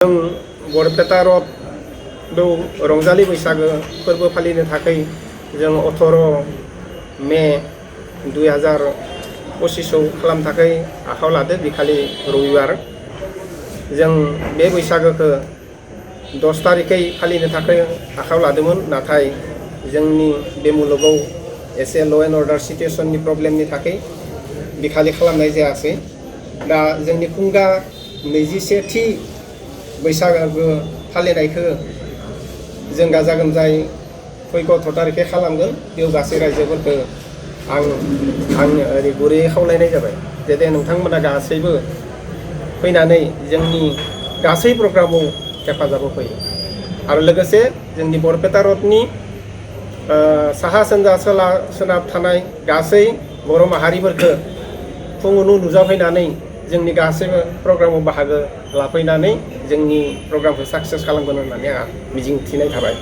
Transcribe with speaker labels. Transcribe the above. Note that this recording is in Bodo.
Speaker 1: जों बरपेटा रड रंजालि बैसागो फोरबो फालिनो थाखाय जों 18 मे 2025 खालामनो थाखाय आखायाव लादो। बेखालि रबिबार जों बे बैसागोखौ 10 तारिखै फालिनो थाखाय आखायाव लादोंमोन, नाथाय जोंनि बे मुलुगाव एसे ल' एन्ड अर्डार सिचुएशननि प्रब्लेमनि थाखाय बेखालि खालामनाय जायासै। दा जोंनि फुंगा 21 थि बैसागो फालिनायखौ जों गाजा गोमजायै फैगौ 18 तारिखै खालामगोन। बेयाव गासै रायजोफोरखौ आं गुरैयै खावलायनाय जाबाय जे नोंथांमोना गासैबो फैनानै जोंनि गासै प्रग्रामाव हेफाजाब होफैयो आरो लोगोसे जोंनि बरपेटा रडनि साहा सानजा सोनाब थानाय गासै बर' माहारिफोरखौ फुङावनो नुजाफैनानै जोंनि गासैबो प्रग्रामाव बाहागो लाफैनानै जोंनि प्रग्रामखौ साक्सेस खालामगोन होननानै आंहा मिजिं थिनाय थाबाय।